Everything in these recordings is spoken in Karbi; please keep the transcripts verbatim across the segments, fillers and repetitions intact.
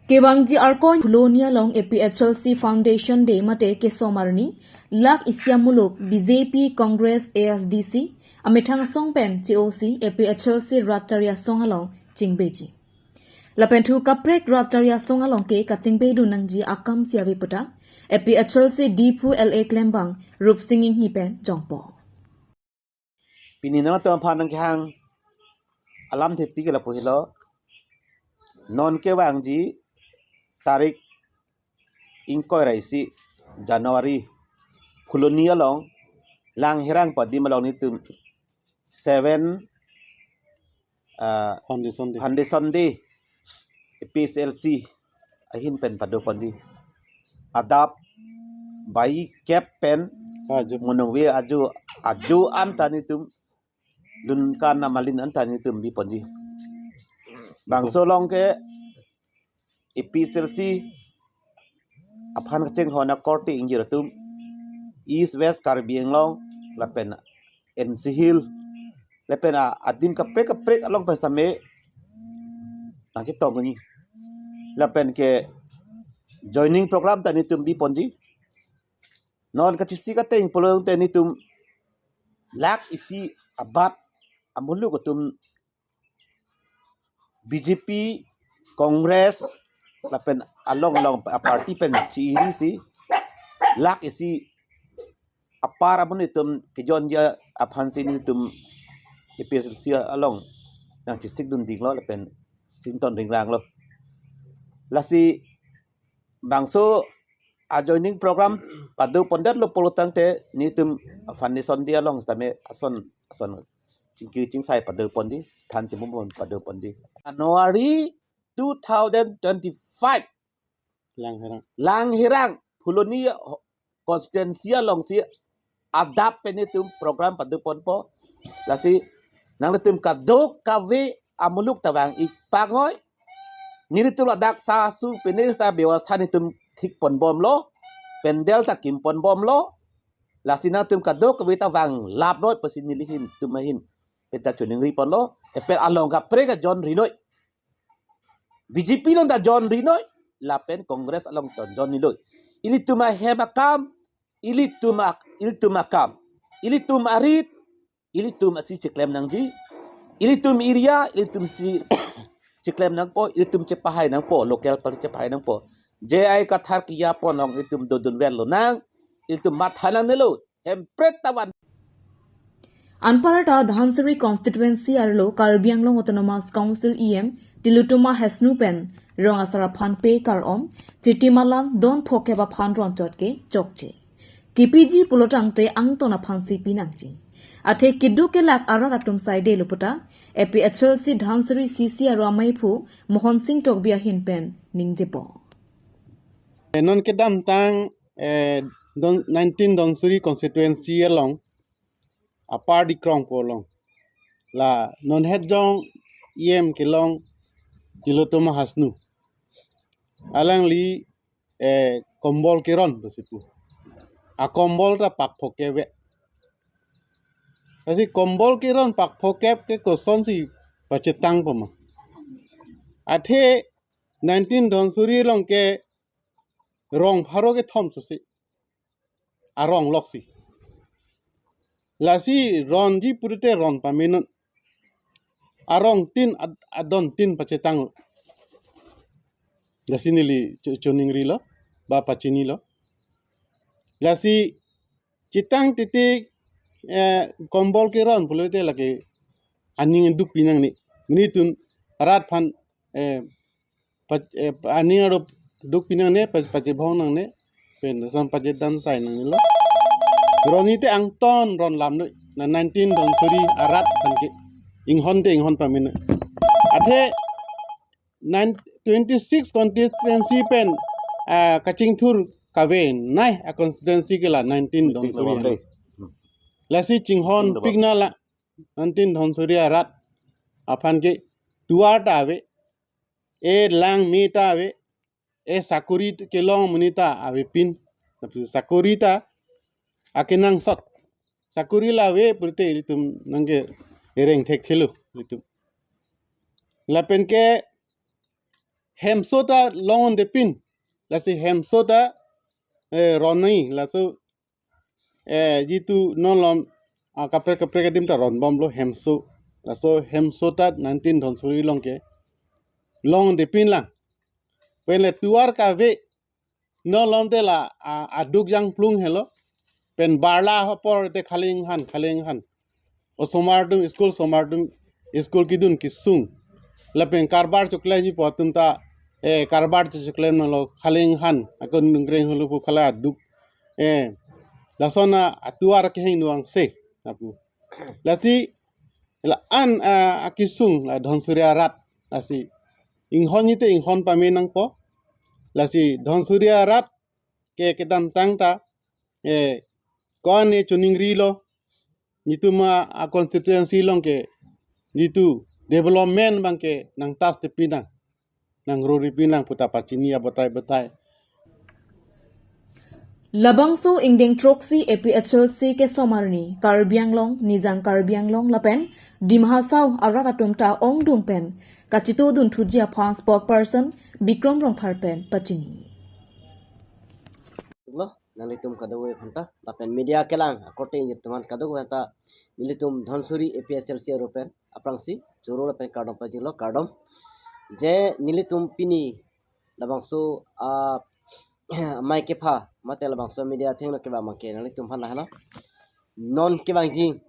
Kevangji Arkoi Phuloni along A P H L C Foundation Day mate keso arni, lak isi amuluk B J P, Congress, A S D C amethang asong pen che-osi A P H L C rat tari asong along chingbeji. Lapen thu kaprek rat tari asong along ke kachingbedun nangji akam si ave pu ta A P H L C Diphu L A klembang Rupsing Enghi pen jongpo. Pini nangtum aphan nangkehang alamthe pi ke lapu helo. Non kevangji tarik ingkoi ra isi January, Phuloni along, Langherang pu adim along netum seven, ah, Foundation Day. Foundation Day, A P H L C ahin pen padoponji. Adap bai kep pen, ah, ju- monongve aju, aju anta netum, lunkan amalin anta netum biponji. Bangso along ke A P H L C aphan kachinghon akorte ingjir atum, East West Karbi Anglong lapen N C Hill lapen a-, adim kaprek kaprek along pen sitame nangchetong kuni. Lapen ke joining program ta netum biponji. Non kachesik ateng pulote netum lak isi abat amuluk atum B J P, Congress lapen along along a-party pen che-irisi lak isi apar amonit atum kejoinji aphansi netum A P H L C along nangchesikdun dinglo lapen chington ringranglo. Lasi bangso a-joining program padopondetlo pulotangte netum Foundation Day along sitame ason ason chingki chingsai padoponji, than chimum padoponji. January two thousand twenty-five, Langherang. Langherang Phuloni ho-, constituency alongsi adap pen netum program padoponpo. Lasi nanglitum kadokave amuluk ta vang-ik pangoi. Nelitum ladak sa su pine ta bewastha netum thikponbomlo, pandal ta kimponbomlo. Lasi nangtum kadokave ta vanglapnoi pusi neli ahin, netum ahin pen ta choningriponlo. Epet along kaprek ajoinrinoi. B J P along ta joinrinoi, lapen Congress along ta joinrinoi. Ilitum ahem akam, ilitum ak-, ilitum akam, ilitum arit, ilitum asi chiklem nangji, ilitum area, ilitum si chiklem nangpo, ilitum chepahai nangpo, local party chepahai nangpo. J I Kathar kejapon along ilitum dodunverlonang, ilitum matha nangnelo, Hempret ta van. Anparta Dhansiri constituency arlo Karbi Anglong Autonomous Council E M Tilottama Hasnu pen rong asar aphan pe kar-om, Chiti Malam don phokep aphan ronchot ke chokche. Kipiji pulotangte angton aphansi pinangji. Athe keduk kelak arat atum saidelo pu ta A P H L C Dhansiri C C aro amaiphu Mohon Sing Tokbi ahin pen ningjepo. Non kedamtang eh, Don-, nineteen Dhansiri constituency along, apar Dikrong pu along. La non het jong E M kelong Tilottama Hasnu. Alangli, eh, kombol keron pusi pu. Akombol ta pak phokep ve. Lasi kombol keron pak phokep ke kosonsi pachetangpo ma. Athe nineteen Dhansiri along ke rong pharo kethom sosi arong loksi. Lasi ronji pulote ron pamenon. Arong tin ad-, adon tin pachetang. Lasi neli cho-, choningrilo, ba pachinilo. Lasi chetang titik, eh, kombol keron pulote lake aning dukpi nangne. Monit atum rat aphan, eh, pa-, eh, aning arup dukpi nangne, pa-, pachebhong nangne, pen lason pachedam sai nangnelo. Ronji te angton ronlamnoi, na nineteen Dhansiri arat aphan ke inghon te inghon pamen. Athe nine, twenty-six constituency pen, ah, kachingthur kavenei a-constituency ke la nineteen Dhansiri. Lasi chinghonpik nang la nineteen Dhansiri arat aphan ke tovar ta ave, e lang me ta ave, e sakori kelong monit ta avepin. Sakori ta akenangsot. Sakori la ave pulote ilitum nangkereng thekthelo ilitum. Lapen ke hemso ta longdepin. Lasi hemso ta, eh, ronji, laso, eh, jitu non lom, ah, kaprek kaprek adim ta ronbomlo hemso. Laso hemso ta nineteen Dhansiri along ke longdepin lang. Pen le tovar kave non lom te la, ah, aduk jangplung helo. Pen barla apor te khali inghan, khali inghan. Osomar atum, school somar atum, school kedun kesung. Lapen karbar choklemji apot atum ta, eh, karbar choklem nanglo khali inghan. Ako nungreng hulu pu khali aduk. Eh, lason atovar kehingno angse. Apu. Lasi la-an, ah, akesung la Dhansiri arat. Lasi inghon ni te inghon pame nangpo. Lasi Dhansiri arat ke kedamtang ta, eh, ko-an ne choningrilo, netum a, a constituency along ke netum development abang ke nangtastepin nang, nangroripin nang pu ta pachini abatai batai. Labangso ingdeng throksi A P H L C kesomar arni Karbi Anglong, Nijang Karbi Anglong lapen Dima Hasao arat atum ta ongdung pen kachetodunthuji aphan spokesperson Bikram Rongphar pen pachini. Lo, nanglitum kadokave aphanta, lapen media kelang akorte ingjir atum aphan kadokave aphanta, nelitum Dhansiri A P H L C aru pen aphrangsi choro lapen kardom pajirlo, kardom. Je nelitum pini labangso, ah, amei kepha mate labangso media athengno kevang abang ke nanglitum aphan lahelo. Non kevangji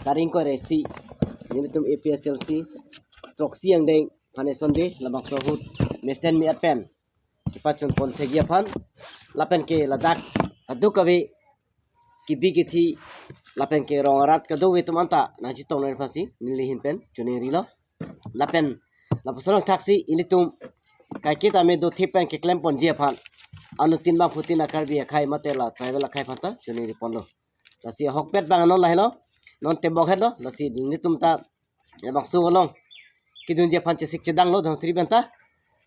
tarik ingkoi ra isi nelitum A P H L C throksi angdeng aphan eson de labangso ahut mesen me-at pen kepachun pon thekji aphan, lapen ke ladak kadokave kebi kethe lapen ke rong arat kadokave atum anta nangchetong nangji aphansi neli ahin pen choningrilo. Lapen lapuson thaksi ilitum kaiketa me dothe pen keklem ponji aphan, anuttin bangphutin a-Karbi akhei mate la tribal akhei aphanta choningri ponlo. Lasi ahokpet abang non lahelo, non tebok henlo, lasi nelitum ta labangso along kedunji aphan chesik chedanglo Dhansiri pen ta.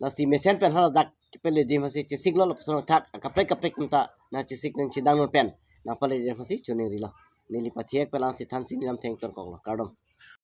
Lasi mesen pen haladak kepele dim hasi chesiklo, lapuson thak kaprek kaprek atum ta nangchesik nangchedang non pen nangpale dim hasi choningrilo. Neli pathek pelang si thansi neli namtheng tonkoklo, kardom.